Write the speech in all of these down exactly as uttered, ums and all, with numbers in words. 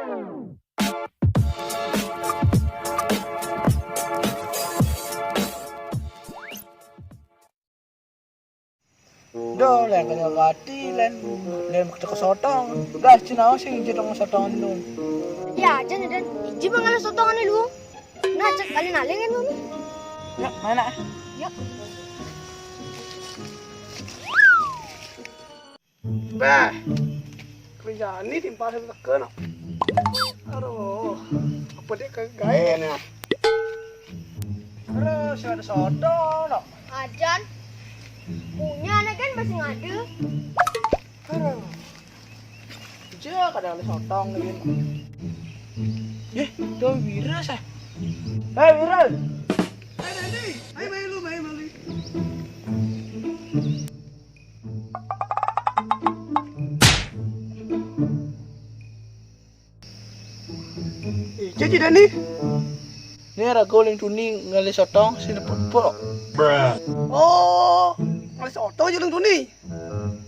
Duh, lén kaya gati, lén, lén kaya sotong. Gas, cina sing jadi sotong lu. Ya, aja nih, Dan. Iji mangala sotong ane lu. Nah, cek kali naling kan lu. Ya, mana? Yuk. Bah, kerjaan ini timpal satu teken, no. Aduh, apa dia kagaya nih? Aduh, si ada soto, no. Ajan, punya anak kan pasti ngadu. Aduh, aja kadang ada sotong lagi. Eh, tuh Wira sah. Eh, Wira. Eh, Dani, ayo main lu, main, main. Ih, jadi dah ni. Ni raga uling tuni ngalih sotong sing nepuk-nepuk. Oh, ngalih sotong aja uling tuni.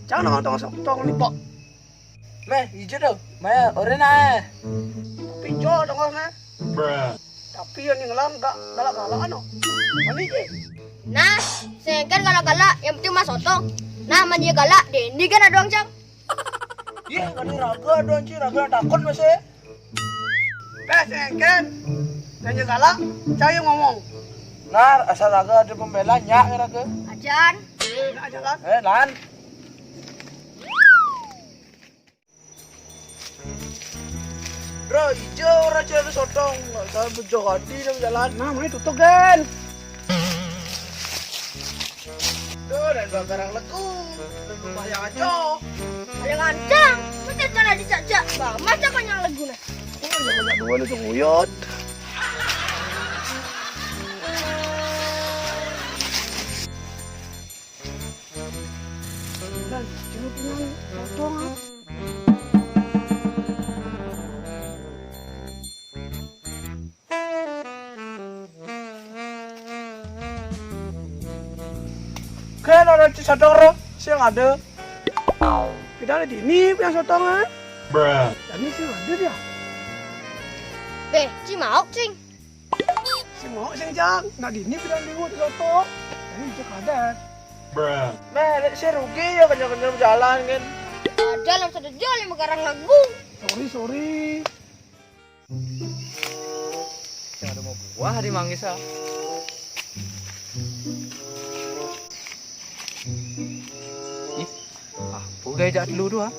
Jangan nonton sotong ni, Pok. Meh, ijo tu. Maya, ore na. Tapi jo dong, nah. Tapi yang ngelam gak galak-galak, ano. Mani je. Nah, sengken galak-galak, yang penting mas sotong. Nah, mani galak, Dendi kan ada orang cang. Iya, kan raga ada anjir, raga takut masih. Beh, sengken. Nanya galak, cang yang ngomong. Nah, asal raga ada pembela, nyak ya raga. Ajan. Nyak aja, Lan. Eh, Lan. Bro, ijo ora cari sotong, nggak usah bejo hati dong jalan. Nah, main tutup, Den. Duh, dan bagarang legu, dan lumayan aja. Ada ngancang, macam cara dicak-cak, bah, macam banyak legu nah. Oh, iya, banyak dua nih, tuyut. Dan, cuma punya sotong, ah. Kan ada ci sotong ro, sing ada. Kita ada di ini punya sotong, ah. Ini sing ada dia. Beh, ci maok, cing. Si mau sing jang, nak dini bilang liwat loto. Ini cek adat. Meh, lek si rugi ya kenyal-kenyal jalan kan. Ada dalam satu jam lima karang lagu. Sorry, sorry. Yang ada mau buah di manggis, ah. Ih, apa gaya jak dulu tu, ah?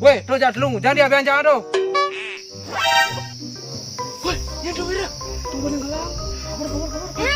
Weh, tu jak dulu, jangan diambil jangan tu. Weh, ya tu Wira. Tunggu ni gelang. Kabur, kabur, kabur.